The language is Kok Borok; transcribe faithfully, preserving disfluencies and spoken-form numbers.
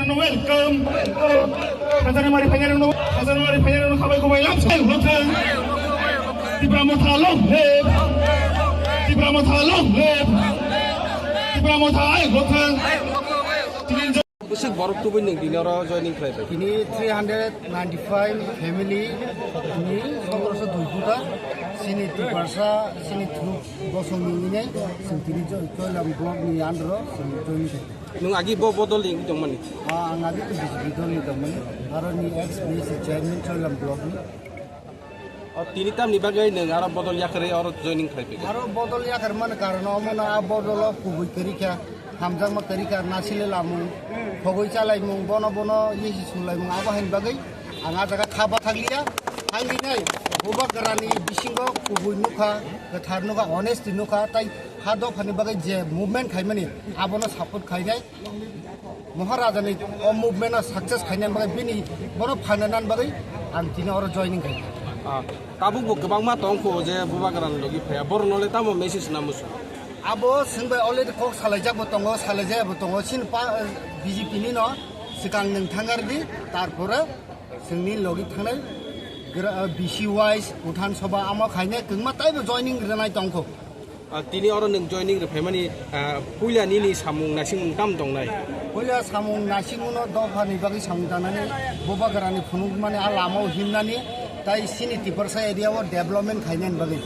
phainairokno welcome. Khajana mari phainairokno, khajana mari phainairokno khabai kubai lamsai welcome. Tipra Motha long live. Tipra Motha long live. Tipra Motha ai welcome. Bwswk borok tubui nwng tini oro joining khlai bai? Tini three hundred ninety-five family ni sotorosho dui kuta, chini Tiprasa, chini thuk bosong ni nini, chwng tini Choi-, Choilam block ni under o chwng joining khlai. Nwng agi bo bodol ni wngwi tongmani? Ah, ang agi to B J P dol ni tongmani, aro ni ex B S C chairman Choilam block ni. O, tini tamni bagwi nwng aro bodol yakarwi oro joining khlai phikha? Aro bodol yakar mani karon omo no a bodol o kubui kwrwi kha, hamjakma kwrwi kha, nasile lamung, khogwi chalaimung, bono bono yesi sulaimung, abo haini bagwi ang a jaga kha bathakliya. Haini nai Bubagrani bisingo kubui nukha, kwthar nukha, honesty nukha, tai ha dophani bagwi je movement khaimani abono support khainai. Maharajani o movement o success khainani bagwi bini bono phananani bagwi ang tini oro joining khai. Ah, tabuk bo kwbangma tongkho je Bubagrani logi phaiya, borokno le tamo message namo? Abo chwng bai already kok salaijak bo tongo, salaijaya bo tongo, chini pa, B J P ni no swkang nwng thangar di, tarpore chwngni logi thangnai gra-, B C wise Bhutan Sabha amo khainai kwngma taibo joining rwnai tongkho. Ah, tini oro nwng joining rwphaimani, ah, puila nini samung naisingmung tamo tongnai? Puila samung naisingmungno dophani bagwi samung tangnani, Bubagrani phunukmani a lamao himnani, tai chini Tiprasa area o development khainani bagwi.